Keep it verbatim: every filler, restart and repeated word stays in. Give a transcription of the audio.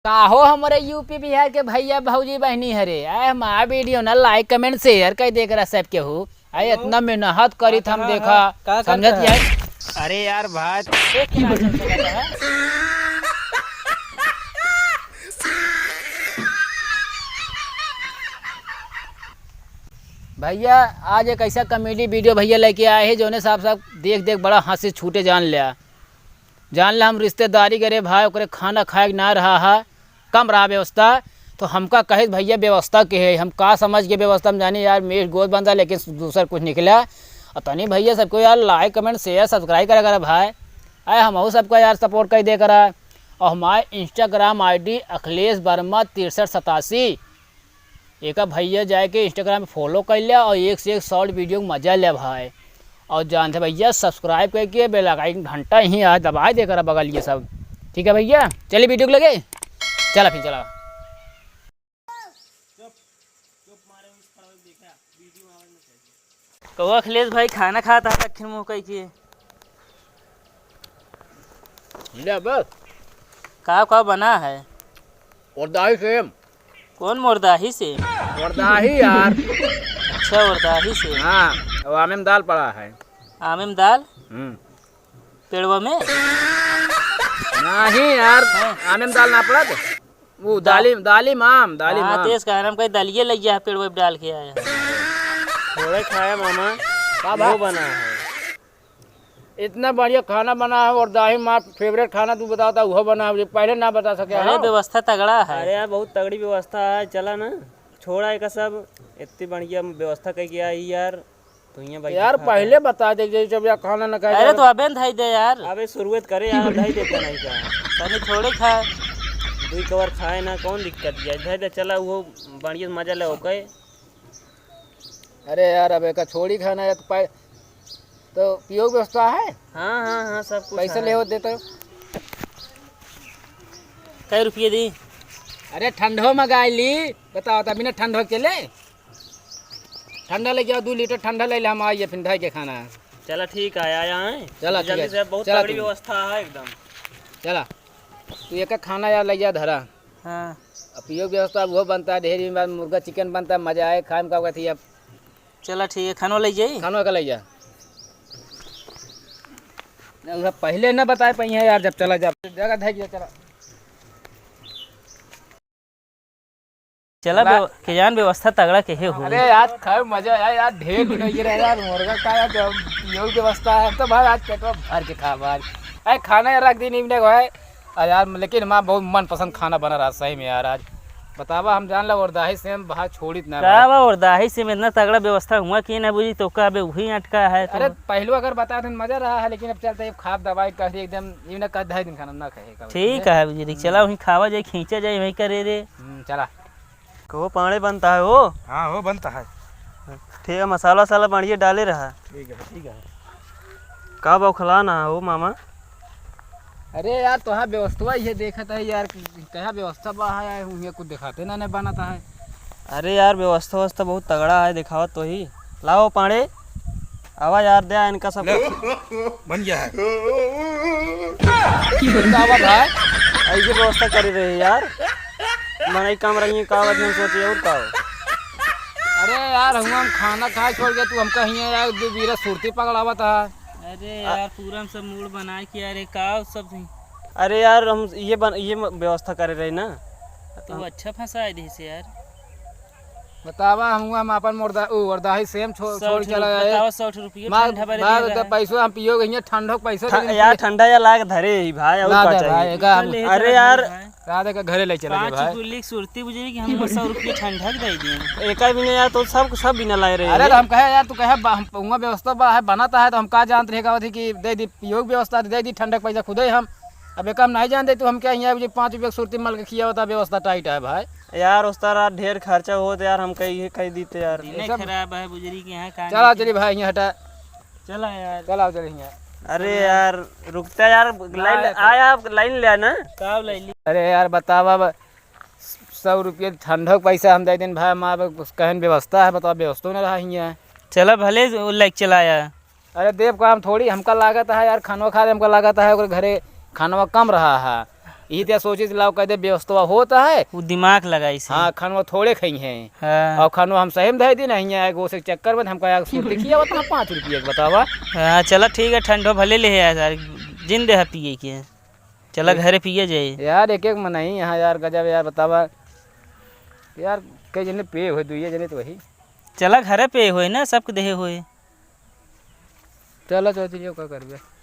आहो हमरे यूपी बिहार के भइया भौजी बहिनी हरे, आए हमार video ना like comment share कइ दे करा सब केहू। आए इतना मेहनत करित हम देखा, समझत यार। अरे यार भाई, भइया आज एक ऐसा comedy video भइया लइके आए हैं, जौने साहब साहब देख देख बड़ा हँसी छूटे जान ल्या। जान ला हम रिश्तेदारी करे भाई, ओकरे खाना खाए के ना रहा है, कम रहा व्यवस्था, तो हमका कहे भइया व्यवस्था के है, हम का समझ के व्यवस्था में जानी यार, मेज गोद बनता लेकिन दूसर कुछ निकला। और तनी भइया सबको यार like comment share subscribe करा करा भाई, आए हमहू सबका यार support कर दे करा। और हमारे Instagram ID अखिलेश वर्मा तिरसठ सतासी, एका भइया जाए के Instagram पे follow कर लिया और एक से एक short video के मजा लिया भाई। और जानते भइया subscribe करके bell icon घंटा ही आज दबाए दे करा बगल ये सब। ठीक है भइया, चलिए video के लगे, चला फिर चला। कहो अखिलेश भाई खाना खाता है आखिर मुँह कह के। ले बस। का का बना है? उड़दाही सेम। कौन मुर्दाही से? उड़दाही यार। अच्छा, उड़दाही से। हाँ, वो आमे में दाल पड़ा है। आमे में दाल? हम्म। पेड़वा में? नहीं यार, हाँ। आमे में दाल ना पड़ा तो। वो दाल। दाली, दाली माम, दाली हाँ, माम। तेज कह रहा हम कहीं दलिये लग गया है, पेड़वा पे डाल के आया। थोड़े खाया मामा, का वो बा? बना है। इतना बढ़िया खाना बना है और दाहिम आप favourite खाना तू बताता, वह बना है, पहले ना बता सके अरे हो। व्यवस्था तगड़ा है। अरे यार, बहुत तगड़ी व्यवस्था है, चला ना, छोड़ा एका सब, इतनी बढ़िया व्यवस्था कह के आई यार, तू यहाँ बैठ यार, खा पहले खा। बता दे, जैसे जब यार खाना ना खाए अरे यार। तो अबे न धई दे यार। अबे शुरुआत करे यार, धई देते नहीं का। तनी थोड़े खा। दुई कवर खाए ना, कौन दिक्कत है, धई दे, चला वो बढ़िया मजा ले ओके। अरे यार, अब एका छोड़ी खाना है तो पाए, तो पियो के व्यवस्था है? हाँ, हाँ, हाँ, सब कुछ पैसा है। ले हो देता। कै रुपये दी? अरे ठंडो मंगाई ली, बताओ तो बिना ठंडो के ले? ठंडा ले जाओ, दो लीटर ठंडा ले ले, हम आइए फिर धई के खाना है। चला ठीक है, आया है। चला, ठीक जल्दी है। से, बहुत चला तगड़ी तू। व्यवस्था है एकदम। चला, तू एक खाना यार ले जा धरा। हाँ। अब पियो के व्यवस्था वो बनता है, ढेर दिन बाद मुर्गा chicken बनता है, मजा आए खाए में, का कहती है अब। चला ठीक है, खानो ले जाई। खानो का ले जा। ना, उहे पहले ना बताए पाई है यार, जब चला जा, जगह धई गया, चला। चला, बा- व्यव-, के जान व्यवस्था तगड़ा के है हो। अरे यार, खाए मजा आया यार, ढेर दिन हो गया यार, मुर्गा का यार, जब पियो के व्यवस्था है, तो भाई आज पेटवा भर के खा भाई। अरे खाना यार रख दी नीमने को है, आ यार, लेकिन हमारा बहुत मनपसंद खाना बना रहा सही में यार। आज बतावा, हम जान ला उड़दाही सेम भाई छोड़ित ना का भाई। बा उड़दाही सेम इतना तगड़ा व्यवस्था हुआ कि ना बुझी तो का बे वही अटका है तो। अरे पहलू अगर बता दें मजा रहा है, लेकिन अब चलते ही खाब दवाई कह दी एकदम, ये ना कह ढाई दिन खाना ना कहे का। ठीक है बुझी, चला वहीं खावा जाए, खींचा जाए वहीं करे रे। हम्म, चला। कहो पाड़े बनता है हो? हाँ हो बनता है। ठीक है, मसाला वसाला बढ़िया डाले रहा। ठीक है, ठीक है। का बौखला ना हो मामा? अरे यार, तोहार व्यवस्था ये देखत है यार, कहा व्यवस्था बा है, उन्हें कुछ दिखाते ना, नहीं बनाता है। अरे यार, व्यवस्था व्यवस्था बहुत तगड़ा है, दिखावत तो ही। लाओ पाड़े, आवा यार, दे इनका सब ले, कुछ। बन गया है। का बात है? ऐसे व्यवस्था करे रहे यार, मनई काम रही है, का बात हम सोचे और का हो? अरे यार, हम, हम खाना खाए छोड़ के तू हमका हियाँ यार दो बीरा सुरती पकड़ावत है। अरे आ- यार, पूरा हम सब मूड बनाए के यार, ये का सब थी? अरे यार, हम ये बन, ये म-, व्यवस्था करे रहे ना। तो हम अच्छा फंसाए दे से यार। बतावा, हम, हम अपन मुर्दा, उ, उड़दाही सेम छो-, सौ छोड़ के रुपये, चला जाए। बतावा, सौ रुपये मार, ठंडा भरे मार दे तो रहा है। पैसो हम पियो गई हैं, ठंडो के पैसो ठं-, दे दे। यार, ठंडा या लाग धरे ही भाई, और ना का दे चाहिए? भाई, का निकल ले अरे चला यार, भाई। राधे का घरे ले चला पाँच भाई। गुल्ली की सुरती बुझे कि हम सौ रुपये ठंडा के दे दिए। एका भी नहीं यार, तो सब, सब बिना लाए रहे अरे हैं। तो हम कहे यार, तू कहे बा-, हम, हुआं व्यवस्था बा है, बनाता है, तो हम का जानते रहे का होती कि दे दी, पियो की व्यवस्था दे दी, ठंडा के पैसा खुदे हम। अब एक हम नहीं जानते, तू हम क्या यहाँ जो पाँच रुपये की सुरती मल के खिया होता, व्यवस्था tight है भाई। यार, उस्ताद, आज ढेर खर्चा होत यार, हमका इहे कह दीते यार। दिने ये सब खराब है, बुजरी के यहाँ काम चला, नहीं। चली भाई, यहाँ हटा। चला यार। चला, चली यहाँ। अरे यार, रुकता यार, ना लाइन यार। आया, आप लाइन ले आना। का लाइन? अरे यार, बतावा, अब सौ रुपये ठंडक पैसा हम दे दिन भाई, हम अब कहन व्यवस्था है, बतावा, व्यवस्था ना रहा हियाँ। चला, भले वो लेके चला आया। अरे देव काम थोड़ी, हमका लागत है यार, खानवा खा दे, हमका लागत है ओकरे घरे खानवा कम रहा है। ई त्या सोचित लाओ, कह दे व्यवस्था होत है। वो दिमाग लगाइस है। हाँ, खनवा थोड़े खइहैं। हाँ। और खनवा हम सही में धइ दी नहीं है, गो से चक्कर में हमका यार सुरती किया बता पाँच रुपये के बतावा। हाँ, चला ठीक है, ठंडो भले ले है यार, जिन दे है पिए के। चला ए- घरे पिए जाए। यार, एक एक मनई यहाँ यार, गजब यार, बतावा। यार, कई जने पिए हुए, दुइये जने तो वही। चला घरे पिए हुए ना, सबके देहे हुए। चला चौधरी, का करबे?